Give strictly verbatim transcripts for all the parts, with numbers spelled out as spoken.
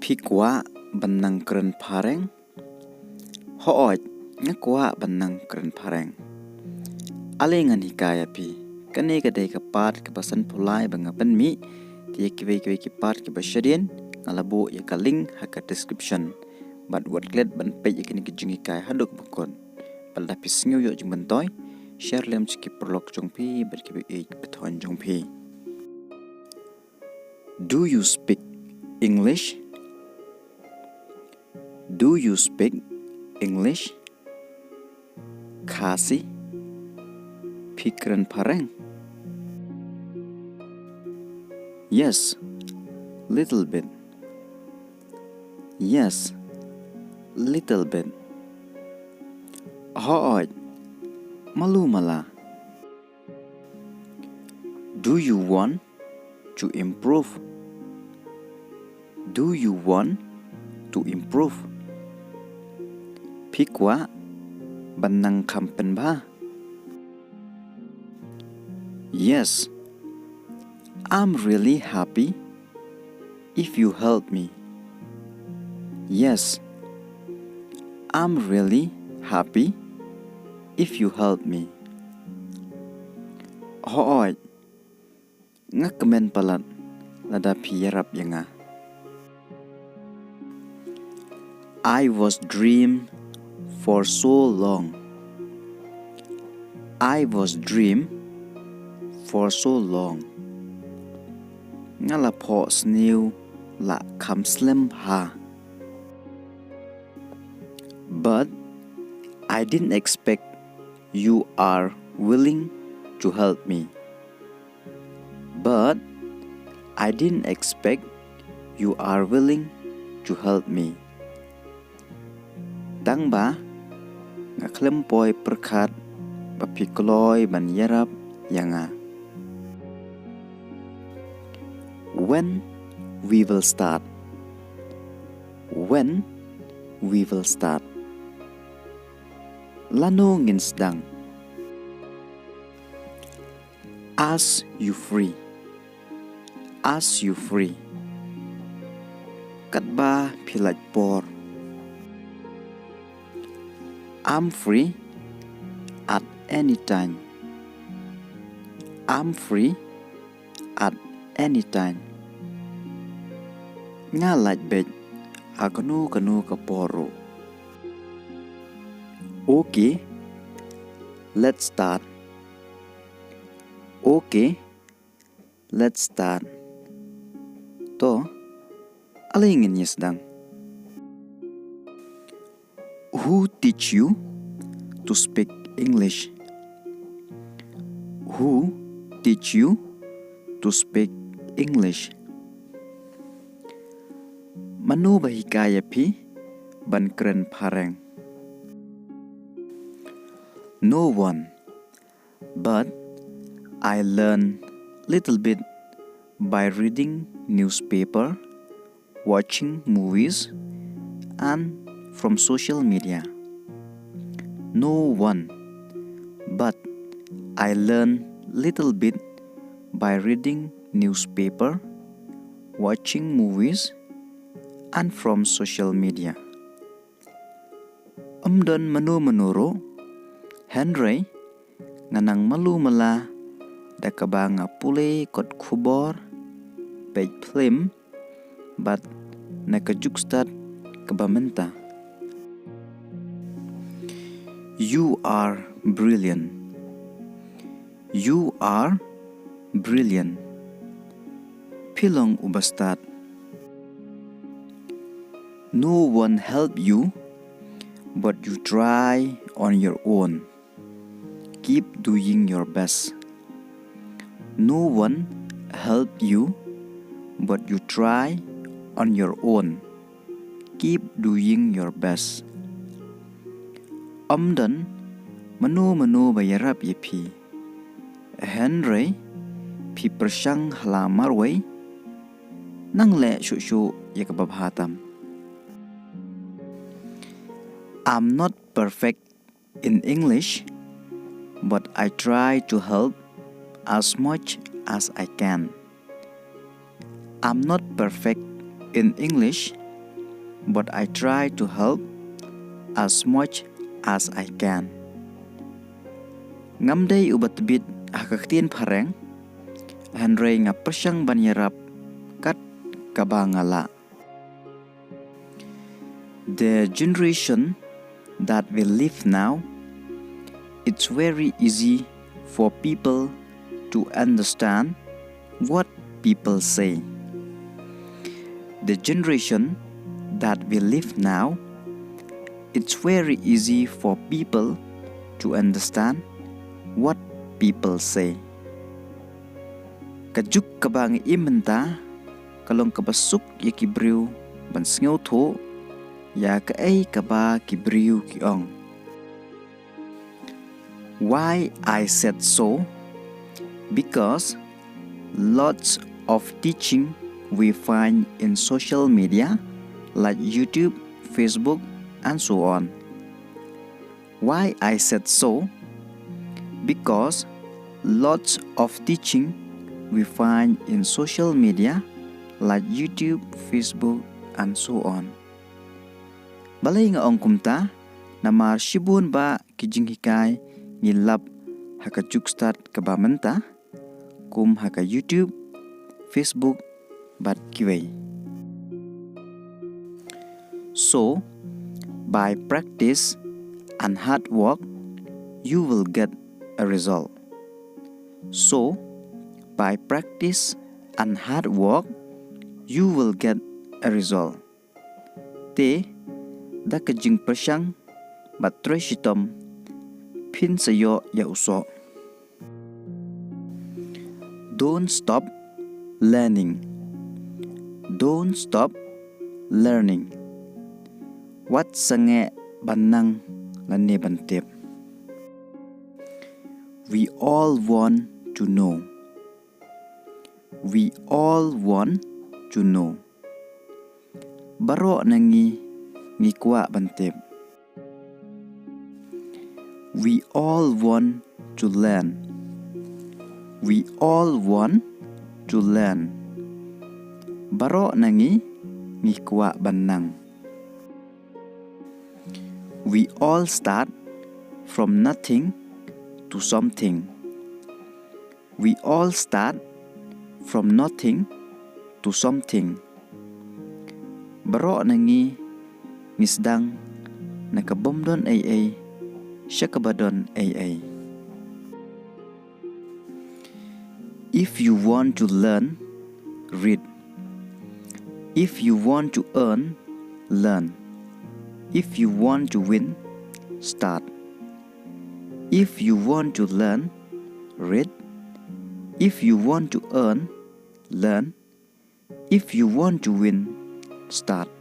Phi kwah ban nang kren phareng? Hooid, nga kwah ban nang kren phareng. Ale ngan hikai ïa phi. Kane ka dei ka part kaba sanphew lai ba nga pynmih. Te ïa kiwei kiwei ki part kiba shadien, nga la buh ïa ka link ha ka description. Bad wat klet ban peit ïa kine ki jinghikai haduh ba kut. Bad lada phi sngew ïoh jingmyntoi, share lem sha ki paralok jong phi bad kiba ïeit kiba thoh jong phi. Do you speak English? Do you speak English? Khasi? Phi kren phareng? Yes, little bit. Yes, little bit. Hooid, malu mala. Do you want to improve? Do you want to improve? Phi kwah ban nang kham pynbha? Yes, I'm really happy if you help me. Yes, I'm really happy if you help me. Hooid, nga kmen palat lada phi ïarap ïa nga. I was dream for so long. I was dream for so long. Nga la phohsniew la kham slem bha. But I didn't expect you are willing to help me. But I didn't expect you are willing to help me. Tang ba nga khlem poi pyrkhat ba phi kloi ban ïarap ïa nga. When we will start? When we will start? Lano ngin sdang? As you free. As you free. Katba phi lait por. I'm free at any time. I'm free at any time. Nga lait beit ha kano kano ka por ruh. Okay, let's start. Okay, let's start. To, ale ngin ïa sdang. Who teach you to speak English? Who teach you to speak English? Mano ba hikai ïa phi ban kren phareng? No one. But I learn little bit by reading newspaper, watching movies, and from social media. No one. But I learn little bit by reading newspaper, watching movies, and from social media. Ym don mano mano ruh, hynrei nga nang malu mala da kaba nga pule kot khubor, peit phlim, bad na ka juk stad kaba mynta. You are brilliant. You are brilliant. Phi long uba stad. No one help you, but you try on your own. Keep doing your best. No one help you, but you try on your own. Keep doing your best. Ym don mano mano ba ïarap ïa phi. Hynrei phi pyrshang ha la marwei, nang leh shuh shuh ïa kaba bha tam. I'm not perfect in English, but I try to help as much as I can. I'm not perfect in English, but I try to help as much as I can. Ngam dei uba tbit ha ka ktien phareng, hynrei nga pyrshang ban ïarap kat kaba nga lah. The generation that we live now, it's very easy for people to understand what people say. The generation that we live now, it's very easy for people to understand what people say. Ka juk kaba ngi im mynta ka long kaba suk ïa ki briew ban sngewthuh ïa kaei kaba ki briew ki ong. Why I said so? Because lots of teaching we find in social media like YouTube, Facebook, and so on. Why I said so? Because lots of teaching we find in social media like YouTube, Facebook, and so on. Balei nga ong kumta? Namar shibun ba ki jinghikai ngi lap ha ka juk stad kaba mynta, kum ha ka YouTube, Facebook, bad kiwei. So, by practice and hard work, you will get a result. So, by practice and hard work, you will get a result. Te, da ka jingpyrshang bad trei shitom, phin sa ïoh ïa u soh. Don't stop learning. Don't stop learning. Wat sangeh ban nang lane ban tip. We all want to know. We all want to know. Baroh na ngi ngi kwah ban tip. We all want to learn. We all want to learn. Baroh na ngi ngi kwah ban nang. We all start from nothing to something. We all start from nothing to something. Baroh na ngi ngi sdang na ka bym don ei ei sha kaba don ei ei. If you want to learn, read. If you want to earn, learn. If you want to win, start. If you want to learn, read. If you want to earn, learn. If you want to win, start.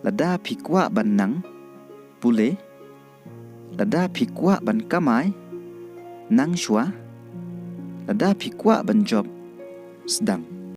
Lada phi kwah ban nang, pule. Lada phi kwah ban kamai, nang shuwa. Lada phi kwah ban jop, sdang.